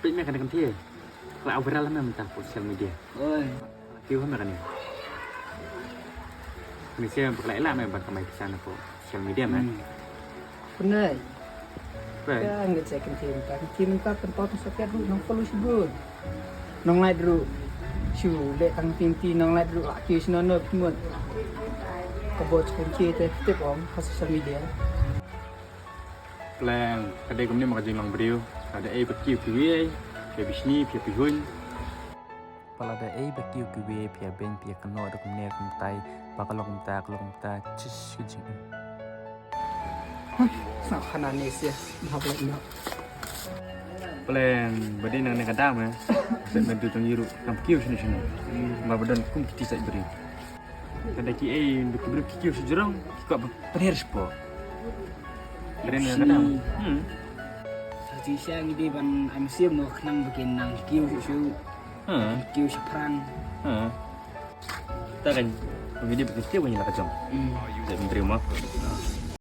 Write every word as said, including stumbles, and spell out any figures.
Peit me kane ka kynthei. Ka la viral me mynta ha social media. Oi. Kiew me kane. Kane shisha ba ka la ïaleh me ban kamai pisa na ka social media me. Hmm. Pynai. Peit. Ka ngi check kynthei mynta. Kynthei mynta pynpaw tang sohkit ruh nang follow shibun. Nang like ruh. Shu leh tang kynthei nang like ruh la kiew shano no pynmut. Ka bot kynthei te tip ong ha social media. Pleng, ka dei kumne ma ka jinglong briew. Ka dei ei ba kiew kiwei, phi bishni, phi pihuin. Pala da ei ba kiew kiwei, phi beng, phi kano da kumne kumtai, ba ka long kumta, ka long kumta, chish ka jing. Sa khana ne se, ma blek no. Pleng, ba dei nang ne ka dam eh. Sa me du tang yiru, kam kiew shini shini. Ba ba don kum kiti sa briew. Ka dei ki ei, ba ki briew ki kiew shu jrong, ki kwah ba pynher spo. Kren ka dang. Hmm. Sa jingshisha ngi dei ban ai mynsiem noh khnang ba kin nang kiew shuh shuh. Hmm. Kiew shaphrang. Hmm. Ta kan, ngi dei ba kin kiew ban ïa la ka jong. Hmm. Sa briew ma.